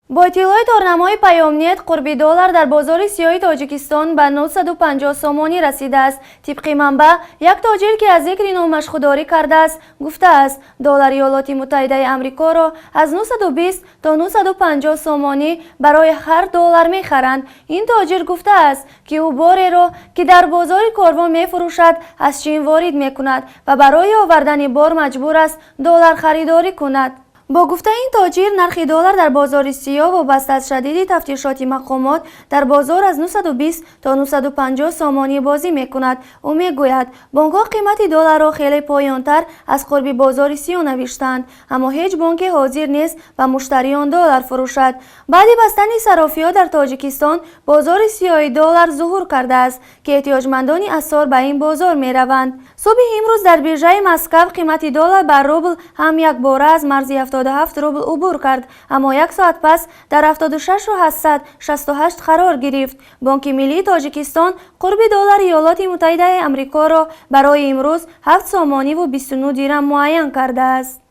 Бо иттилои торнамои Паёмнет, қурби доллар дар бозори сиёҳи Тоҷикистон ба 950 сомонӣ расидааст. Тибқи манбаъ, як тоҷир, ки аз зикри номаш худдорӣ кардааст, гуфтааст, доллари Иёлоти Муттаҳидаи Амрикоро аз 920 то 950 сомонӣ барои ҳар доллар мехаранд. Ин тоҷир гуфтааст, ки ӯ бореро, ки дар бозори Корвон мефурӯшад, аз Чин ворид мекунад ва барои овардани бор маҷбур аст доллар харидорӣ кунад. Бо гуфтаи ин тоҷир, нархи доллар дар бозори сиёҳ вобаста аз шадиди тафтишоти мақомот дар бозор аз 920 то 950 сомонӣ бозӣ мекунад. Ӯ мегӯяд, бонкҳо қимати долларро хеле поёнтар аз қурби бозори сиёҳ навиштаанд, аммо ҳеҷ бонке ҳозир нест ба муштариён доллар фурӯшад. Баъди бастани сарофиҳо дар Тоҷикистон бозори сиёҳи доллар зуҳур кардааст, ки эҳтиёҷмандони асъор ба ин бозор мераванд. Субҳи имрӯз дар биржаи Москав қимати доллар бар рубл ҳам якбора аз марзи 77 рубл убур кард, аммо як соат пас дар 76,868 қарор гирифт. Бонки Миллии Тоҷикистон қурби доллари Иёлоти Муттаҳидаи Амрикоро барои имрӯз 7 сомониву 29 дирам муайян кардааст.